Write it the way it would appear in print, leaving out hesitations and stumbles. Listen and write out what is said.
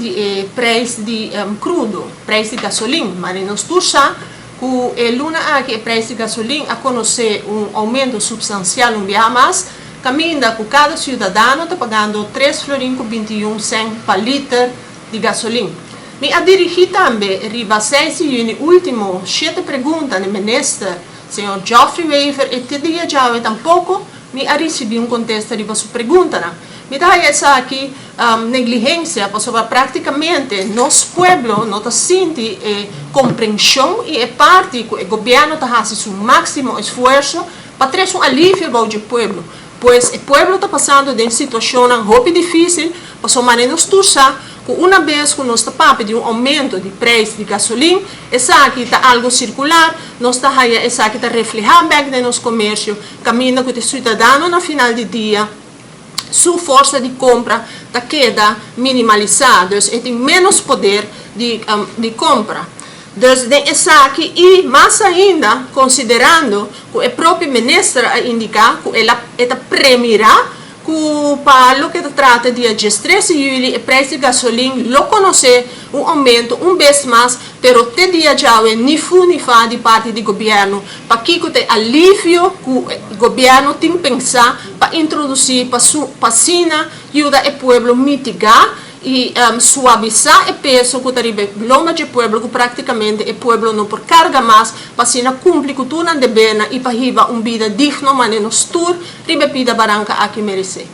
di e prijs di crudo, prijs di gasolin. Mane nos tur sa cu e luna aki e prijs di gasolin a conoce un aumento substancial un biaha mas, caminda cu cada ciudadano ta pagando 3 florin cu 21 cent pa liter di gasolin. Mi a dirigi tambe riba 6 di juni ultimo shete pregunta na minister, señor Geoffrey Wever, y te dia djawe tampoco mi a ricibi un contesta riba su preguntanan. Mi ta esaki negligencia, pasobra practicamente nos pueblo no ta sinti e comprension y e parti cu e gobierno ta haci su maximo esfuerso pa trece un alivio pa e pueblo. Pues e pueblo ta pasando den situacion hopi dificil, pasobra nos tur sa cu un bes cu nos ta papia di un aumento di prijs di gasolin, esaki ta algo circular, nos ta haya esaki ta refleha bek den nos comercio, caminda cu e ciudadano na final di dia su forsa di compra ta keda minimalisa, dus e tin menos poder di compra. Dus den esaki y mas ainda considerando cu e propio minister a indica cu el ta premira cu pa loke ta trata dia 13 di juli e prijs di gasolin lo conoce un aumento un bes mas, pero te dia djawe ni fu ni fa di parti di gobierno pa kico ta e alivio cu gobierno tin pensa pa introduci pa asina yuda e pueblo mitiga y suavisa e peso cu ta riba lomba di pueblo, cu practicamente e pueblo no por carga mas, pa asina cumpli cu tur nan debernan y pa hiba un bida digno manera nos tur riba pida baranca aki merece.